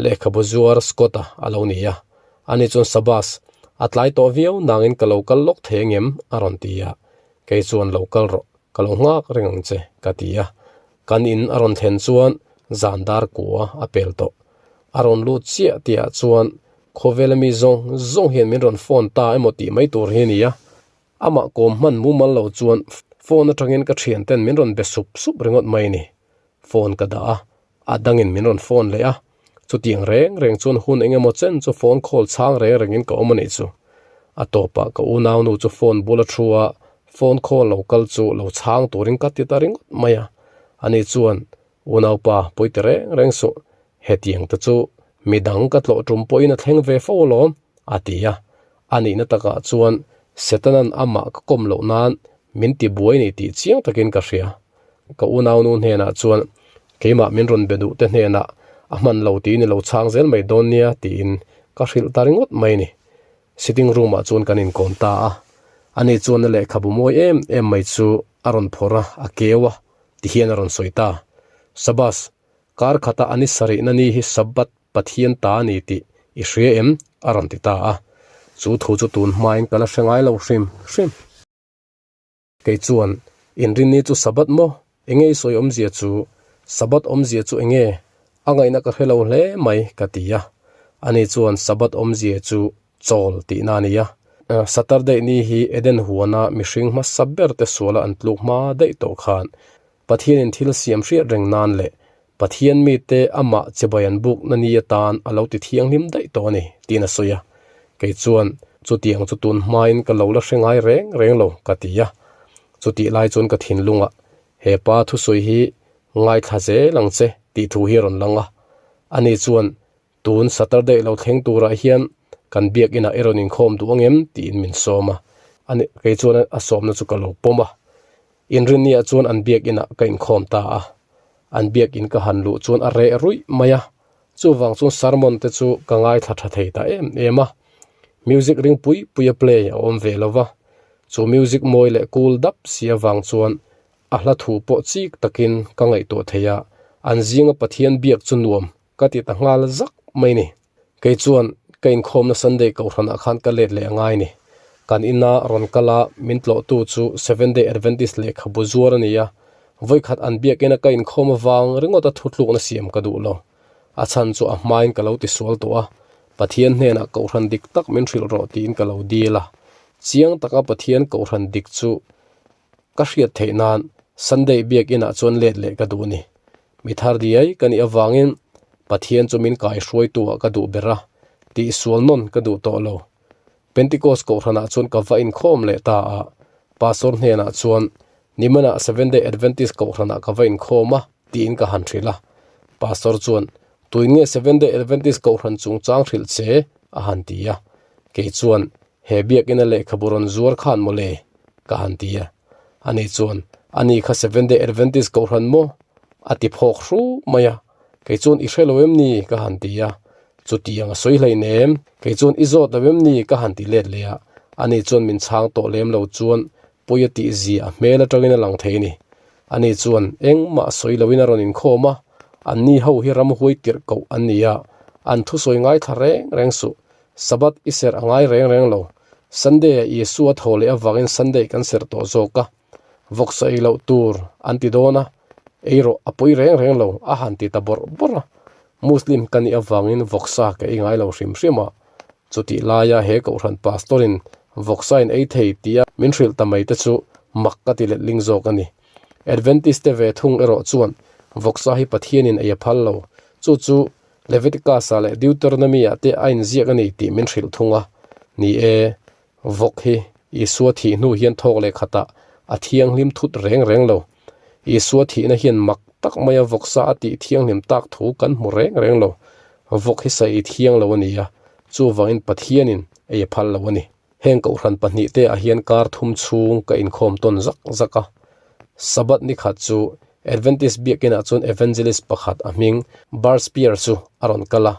lehkhabu zuar Scott-a a lo ni a. Ani chuan Sabas, a tlai tawh viau nangin ka lo kal lawk thei angem? a rawn ti a. Kei chuan lo kal rawh, ka lo nghak reng ang che, ka ti a. Kan in a rawn thlen chuan zan dar kua a pel tawh. A rawn lut chiah tihah chuan khawvela mi zawng zawng hian min rawn phone ta emaw tih mai tur hi a ni a. Amah kawm hman mumal lo chuan phone atangin ka thian ten min rawn be sup sup ringawt mai a ni. Phone ka dah a, a dangin min rawn phone leh a. Chutiang reng reng chuan hun eng emaw chen chu phone call chhang reng rengin ka awm a nih chu. A tawpah ka unaunu chu phone bula thu a, phone call lo kal chu lo chhang turin ka ti ta ringawt mai a. Ani chuan, Unaupa, pawi ti reng reng suh, hetiang te chu midang ka tlawh tum pawhin a thleng ve fo alawm, a ti a. A nihna takah chuan Setanan amah ka kawm loh nan min ti buai ni tih chiang takin ka hria. Ka unaunu hnenah chuan keimah min rawn be duh te hnenah a hman lo tiin i lo chhang zel mai dawn nia tiin ka hrilh ta ringawt mai ni. Sitting room ah chuan kan inkawm ta a. Ani chuan a lehkhabu mawi em em mai chu a rawn phawrh a, a keu a ti hian a rawn sawi ta. Sabas, kar khata a ni sarihna ni hi Sabbath Pathian ta a ni tih i hria em? a rawn ti ta a. Chu thu chu tun hmain ka la hre ngai lo hrim hrim. Kei chuan, Inrinni chu Sabbath maw? Enge i sawi awmzia chu? Sabbath awmzia chu enge? A ngaihna ka hre lo hle mai, ka ti a. Ani chuan Sabbath awmzia chu chawl tihna a ni a. Saturday ni hi Eden huana mihring hmasa ber te suala an tluk hma daih tawh khan Pathianin thil siam hriat reng nan leh Pathian mite amah chibai an bukna ni atan a lo ti thianghlim daih tawh a ni, tiin a sawi a. Kei chuan, Chutiang chu tun hmain ka lo la hre ngai reng reng lo, ka ti a. Chutih lai chuan ka thinlungah, He pa thusawi hi ngaithla zel ang che, tih thu hi a rawn lang a. Ani chuan, Tun Saturday lo thleng turah hian kan biakinah i rawn inkhawm duh ang em? tiin min sawm a. Ani, kei chuan a sawmna chu ka lo pawm a. Inrinniah chuan an biakinah ka inkhawm ta a. An biakin ka han luh chuan a reh ruih mai a. Chuvang chuan sermon te chu ka ngaithla tha thei ta em em a. Music ring pui pui a play a awm ve lo va. Chu music mawi leh cool dap si avang chuan a hla thu pawh chik takin ka ngaihtuah thei a. An zinga Pathian biak chu nuam Ka ti ta nghal zak mai ni. Kei chuan ka inkhawmna Sunday kohhranah khan ka let leh a ngai ni. Kan ina rawn kal a, min tlawhtu chu Seventh Day Adventist lehkhabu zuar a ni a. Vawikhat an biakina ka inkhawm avang ringawta thutlukna siam ka duh lo. A chhan chu a hmain ka lo tisual tawh a, Pathian hnenah kohhran dik tak min hrilh rawh tiin ka lo dil a. Chiang taka Pathian kohhran dik chu Ka hriat theih nan Sunday biakinah chuan let leh ka duh a ni. Mi thar diai ka nih avangin Pathian chu min kaihruaituah ka duh ber a, tihsual nawn ka duh tawh lo. Pentecost kohhranah chuan ka va inkhawm leh ta a, Pastor hnenah chuan Nimanah Seventh Day Adventist kohhranah ka va inkhawm a tiin ka han hrilh a. Pastor chuan Tuin nge Seventh Day Adventist kohhran chungchang hrilh che? a han ti a. Kei chuan He biakina lehkhabu rawn zuar khan mawle? ka han ti a. Ani chuan, Ani kha Seventh Day Adventist kohhran maw? a ti phawk hru mai a. Kei chuan, I hre lo em ni? ka han ti a. Chutiang a sawi hlein em? Kei chuan, I zawt lo em ni? ka han ti let leh a. Ani chuan min chhang tawh lem lo chuan pawi a tih zia a hmel atangin a lang thei a ni. Ani chuan engmah sawi loin a rawn inkhawm a, anni ho hi ramhuai tirh koh an ni a, an thusawi ngaithla reng reng suh. Sabbath i serh a ngai reng reng lo. Sunday ah Isua thaw leh avangin Sunday kan serh tawh zawk a. Vawksa ei loh tur an ti dawn a, ei rawh a pawi reng reng lo a han ti ta bawrh bawrh a. Muslim ka nih avangin vawksa ka ei ngai lo hrim hrim a. Chutih laia he kohhran pastor in vawksa in ei thei tia min hrilh ta mai te chu mak ka ti letling zawk a ni. Adventist te ve thung erawh chuan vawksa hi Pathianin ei a phal lo. Chu chu Leviticus-ah leh Deuteronomy-ah te a inziak a ni tih min hrilh thung a. Ni e, vawk hi Isua thih hnu hian thawk leh khatah a thianghlim thut reng reng lo. Isua thihna hian mak tak maia vawksa a tih thianghlim tak thu kan hmu reng reng lo. Vawk hi sa ei thiang lo a ni a, chuvangin Pathianin ei a phal lo a ni. Heng kohhran pahnihte ah hian kar thum chhung ka inkhawm tawn zak zak a. Sabbath ni khat chu Adventist biakinah chuan Evangelist pakhat a hming Bart Spear chu a rawn kal a.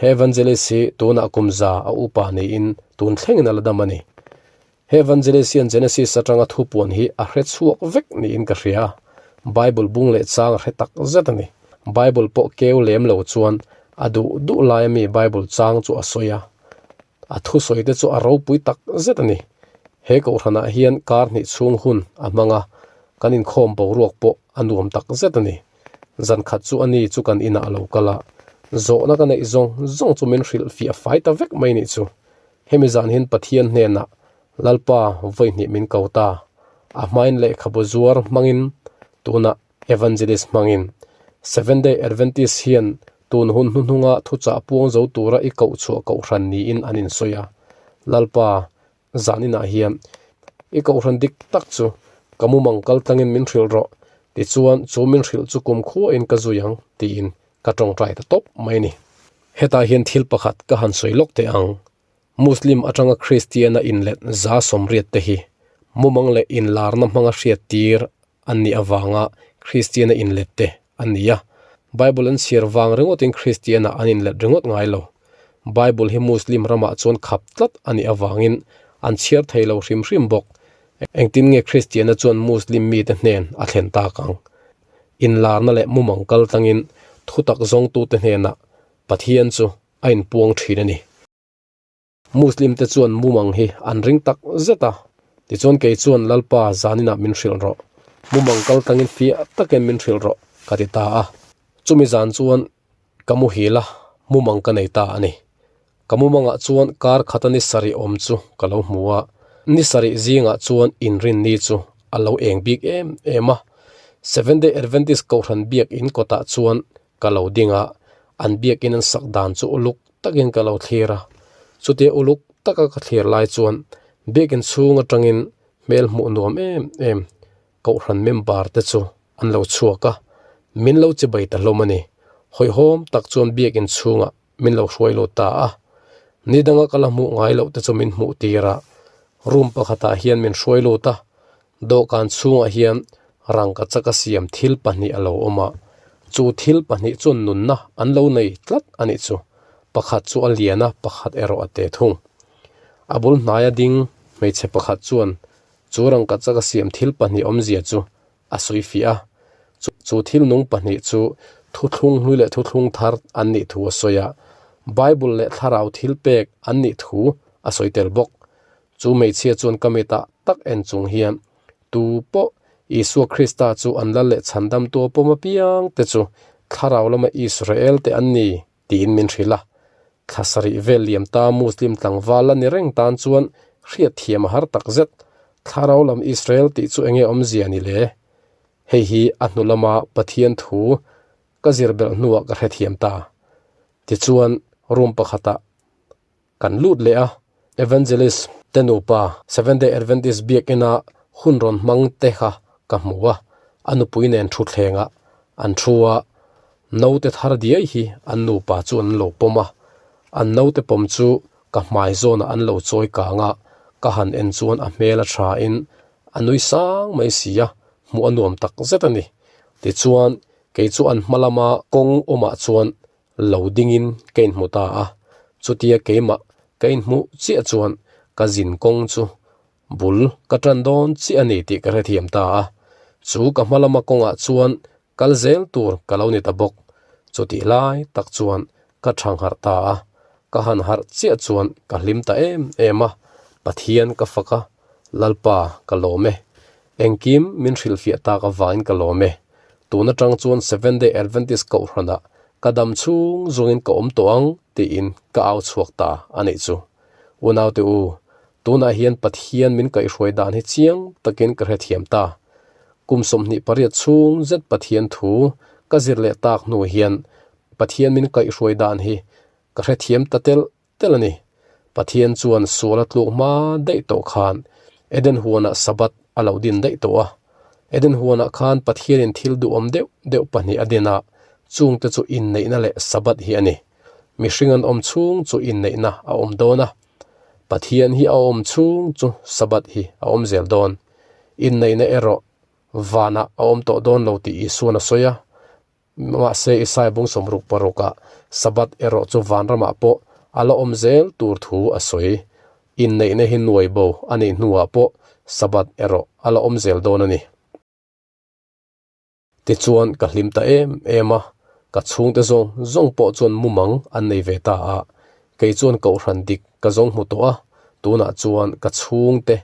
He Evangelist hi tunah kum za a upa niin tun thlengin a la dam a ni. He Evangelist hian Genesis atanga thupuan hi a hre chhuak vek niin ka hria. Bible bung leh chang a hre tak zet a ni. Bible pawh keu lem lo chuan a duh duh laia mi Bible chang chu a sawi a. A thusawi te chu a ropui tak zet a ni. He kohhranah hian kar hnih chhung hun a hmang a, kan inkhawm boruak pawh a nuam tak zet a ni. Zan khat chu a ni chu kan inah a lo kal a, zawhna ka neih zawng zawng chu min hrilh fiah fai ta vek mai nih chu. Hemi zan hian Pathian hnenah Lalpa vawi hnih min ko ta. A hmain lehkhabu zuar hmangin tunah Evangelist hmangin Seventh Day Adventist hian tun hun hnuhnunga thuchah puang zo tura i koh chhuah kohhran niin an insawi a. Lalpa zaninah hian i kohhran dik tak chu ka mumang kal tlangin min hrilh rawh, tichuan chu min hrilh chu kumkhuain ka zui ang tiin ka tawngtai ta tawp mai a ni. Hetah hian thil pakhat ka han sawi lawk teh ang. Muslim atanga Kristiana inlet 180 te hi mumang leh inlarna hmanga hriat tir an nih avanga Kristiana inlet te an ni a. Bible an chhiar vang ringawtin Kristiana an inlet ringawt ngai lo. Bible hi Muslim ramah chuan khap tlat a nih avangin an chhiar thei lo hrim hrim bawk. Engtin nge Kristiana chuan Muslim mite hnen a thlen tak ang? Inlarna leh mumang kal tlangin thutak zawngtute hnenah Pathian chu a inpuang thin a ni. Muslim te chuan mumang hi an ring tak zet a, tichuan kei chuan Lalpa zaninah min hrilh rawh, mumang kal tlangin fiah takin min hrilh rawh ka ti ta a. Chumi zan chuan ka muhil a, mumang ka nei ta a ni. Ka mumangah chuan kar khata ni sarih awm chu ka lo hmu a, ni sarih zingah chuan inrinni chu a lo eng bik em em a. Seventh Day Adventist Kohhran biakin kawtah chuan ka lo ding a, an biakin an sak dan chu uluk takin ka lo thlir a. Chutia uluk taka ka thlir lai chuan biakin chhung atangin hmel hmuh nuam em em Kohhran member te chu an lo chhuak a, min lo chibai ta hlawm a ni. Hawihhawm tak chuan biakin chhungah min lo hruai lut ta a. Ni danga ka la hmuh ngai loh te chu min hmuh tir a, room pakhatah hian min hruai lut a, dawhkan chhungah hian rangka chaka siam thil pahnih a lo awm a, chu thil pahnih chuan nunna an lo nei tlat a nih chu, pakhat chu a lian a, pakhat erawh a te thung. A bul hnaia ding hmeichhe pakhat chuan chu rangka chaka siam thil pahnih awmzia chu a sawi fiah a, chu thil nung pahnih chu thuthlung hlui leh thuthlung thar an nih thu a sawi a, Bible leh thlarau thil pek an nih thu a sawi tel bawk. Chu hmeichhia chuan ka mitah tak en chung hian tu pawh Isua Krista chu an lal leh chhandam tua pawm apiang te chu thlarau lama Israel te an ni tiin min hrilh a. Thla sarih vel liam ta Muslim tlangval la ni reng tan chuan hriat thiam a har tak zet. Thlarau lam Israel tih chu enge awmzia ni le? Hei hi a hnu lama Pathian thu ka zir belh hnuah ka hrethiam ta. Tichuan room pakhatah kan lut leh a, Evangelist te nupa Seventh Day Adventist biakina hun rawn hmang te kha ka hmu a, a nupui nen thutthlengah an thu a, naute thar diai hi an nupa chu an lo pawm a, an naute pawm chu ka hmai zawnah an lo chawi kang a, ka han en chuan a hmel a tha in a nui sang mai si a, hmuh a nuam tak zet a ni. Tichuan kei chu an hma lama kawng awmah chuan lo dingin ka inhmu ta a, chutia keimah ka inhmuh chiah chuan ka zin kawng chu bul ka tan dawn chiah a ni tih ka hrethiam ta a, chu ka hma lama kawngah chuan kal zel tur ka lo ni ta bawk, chutih lai tak chuan ka thang harh ta a, ka han harh chiah chuan ka hlim ta em em a, Pathian ka fak a, Lalpa ka lawm e, engkim min hrilhfiah tak avangin ka lawm e. Tun atang chuan Seventh Day Adventist kohhranah ka dam chhung zawngin ka awm tawh ang tiin ka au chhuak ta a nih chu. Unaute u, tunah hian Pathian min kaihhruai dan hi chiang takin ka hrethiam ta. Kum 28 chhung zet Pathian thu ka zir leh tak hnu hian Pathian min kaihhruai dan hi ka hrethiam ta telh telh a ni. Pathian chuan sual a tluk hma daih tawh khan Eden huanah Sabbath a lo din daih tawh a. Eden huanah khan Pathianin thil duhawm deuh deuh pahnih a din a, chungte chu inneihna leh Sabbath hi a ni. Mihring an awm chhung chu inneihna a awm dawn a. Pathian hi a awm chhung chu Sabbath hi a awm zel dawn. Inneihna erawh vanah a awm tawh dawn lo tih Isuan a sawi a. Mahse, Isaiah bung 66 ah Sabbath erawh chu vanramah pawh a la awm zel tur thu a sawi. Inneihna hi nuai bo a nih hnuah pawh Sabbath erawh a la awm zel dawn a ni. Tichuan ka hlim ta em em a, ka chhungte zawng zawng pawh chuan mumang an nei ve ta a, kei chuan kohhran dik ka zawng hmu tawh a, tunah chuan ka chhungte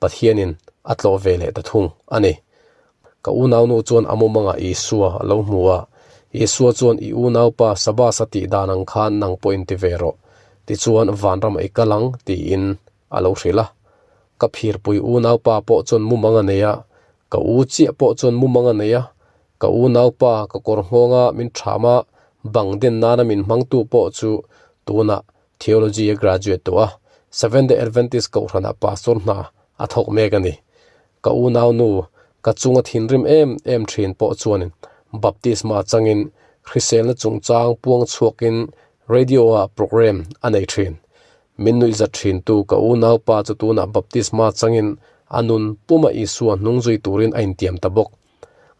Pathianin a tlawh ve leh ta thung a ni. Ka unaunu chuan a mumangah Isua a lo hmu a, Isua chuan i unaupa Sabas a tih dan ang khan nang pawhin ti ve rawh, tichuan vanramah i kal ang tiin a lo hrilh a. Ka phirpui unaupa pawh chuan mumang a nei a, ka u chiah pawh chuan mumang a nei a, ka unaupa ka kawr nghawnga min ṭham a, bang den nana min hmangtu pawh chu tunah Theology a graduate tawh a, Seventh-day Adventist kohhranah pastor hna a thawk mek a ni. Ka unaunu, ka chunga thinrim em em thin pawh chuanin baptisma changin hriselna chungchang puang chhuakin radio-ah programme a nei thin. Min nuihzat thintu ka unaupa chu tunah baptisma changin a nun puma Isua hnung zui turin a intiam ta bawk.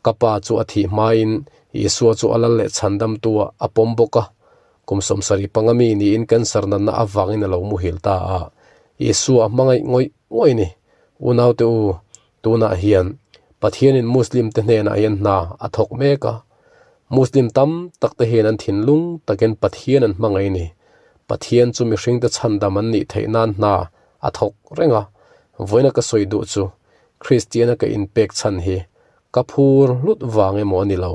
Ka pa chu a thih hmain Isua chu a lal leh chhandamtu-ah a pawm bawk a. Kum 75 mi niin cancer natna avangin a lo muhil ta a. Isua a hmangaih ngawih ngawih a ni. Unaute u, tunah hian Pathianin Muslim-te hnenah hian hna a thawk mek a. Muslim tam tak te hian an thinlung takin Pathian an hmangaih a ni. Pathian chu mihringte chhandam an nih theih nan hna a thawk reng a. Vawiina ka sawi duh chu Kristiana ka inpek chhan hi ka phur hlut vang emaw a ni lo.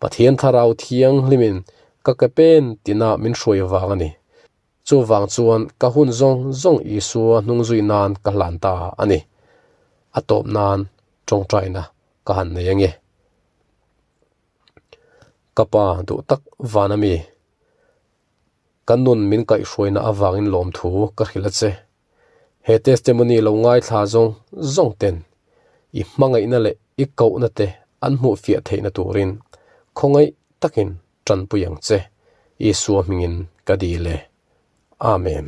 Pathian Thlarau Thianghlimin ka ke pen tina min hruai vang a ni. Chuvang chuan ka hun zawng zawng Isua hnungzui nan ka hlan ta a ni. A tawp nan tawngtaina ka han nei ange. Ka pa duh tak van ami, ka nun min kaihhruaina avangin lawmthu ka hrilh a che. He testimony lo ngaithla zawng zawng ten i hmangaihna leh i kohna te an hmuh fiah theihna turin khawngaih takin tanpui ang che, Isua hmingin ka dil e. Amen.